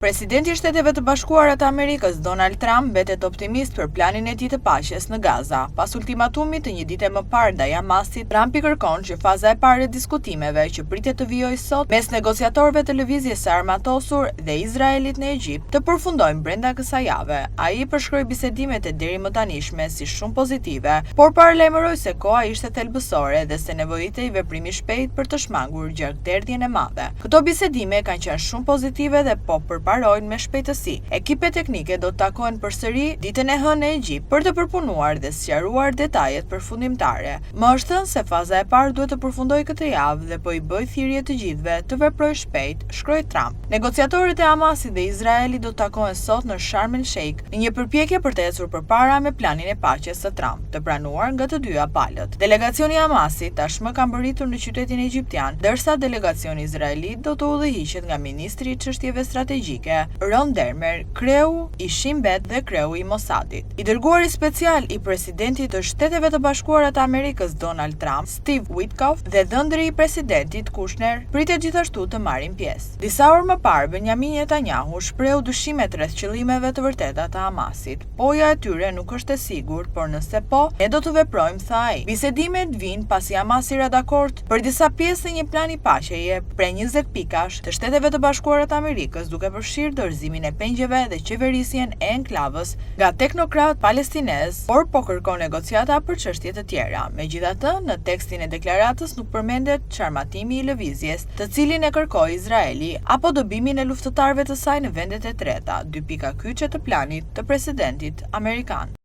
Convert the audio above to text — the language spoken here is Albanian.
Presidenti i Shteteve të Bashkuara të Amerikës, Donald Trump, mbetet optimist për planin e tij të paqes në Gaza. Pas ultimatumit të një dite më parë ndaj Hamasit, Trumpi kërkon që faza e parë e diskutimeve, që pritet të vijojë sot mes negociatorëve të lëvizjes së armatosur dhe Izraelit në Egjipt, të përfundojnë brenda kësaj jave. Ai i përshkroi bisedimet e derimë tanishme si shumë pozitive, por paralajmëroi se koha ishte thelbësore dhe se nevojitej veprim i shpejtë për të shmangur gjakderdhjen e madhe. Këto bisedime kanë qenë shumë pozitive dhe po përparojnë me shpejtësi. Ekipet teknike do të takohen përsëri ditën e hënë në Egjipt për të përpunuar dhe sqaruar detajet përfundimtare. Më është thënë se faza e parë duhet të përfundojë këtë javë dhe po i bëj thirrje të gjithëve të veprojnë shpejt, shkroi Trump. Negociatorët e Hamasit dhe Izraelit do të takohen sot në Sharm el Sheikh në një përpjekje për të ecur përpara me planin e paqes së Trump, të pranuar nga të dyja palët. Delegacioni i Hamasit tashmë ka mbërritur në qytetin egjiptian, ndërsa delegacioni izraelit do të udhëhiqet nga ministri i çështjeve strategjike, Ron Dermer, kreu i Shin Bet dhe kreu i Mossadit. I dërguari special i presidentit të Shteteve të Bashkuara të Amerikës Donald Trump, Steve Witkoff dhe dhëndri i presidentit Kushner pritet gjithashtu të marrin pjesë. Disa orë më parë, Benjamin Netanyahu shprehu dyshimet rreth qëllimeve të vërteta të Hamasit. Poja e tyre nuk është e sigurt, por nëse po, ne do të veprojmë, tha ai. Bisedimet vijnë pasi Hamasi ra dakord për disa pjesë të një plani paqeje prej 20 pikash të Shteteve të Bashkuara të Amerikës, duke përfshirë dorëzimin e pengjeve dhe qeverisjen e enklavës nga teknokrat palestinez, por po kërkon negociata për çështje të tjera. Megjithatë, në tekstin e deklaratës nuk përmendet çarmatimi i lëvizjes, të cilin e kërkoi Izraeli, apo dëbimin e luftëtarëve të saj në vendet e treta, dy pika kyçe të planit të presidentit amerikan.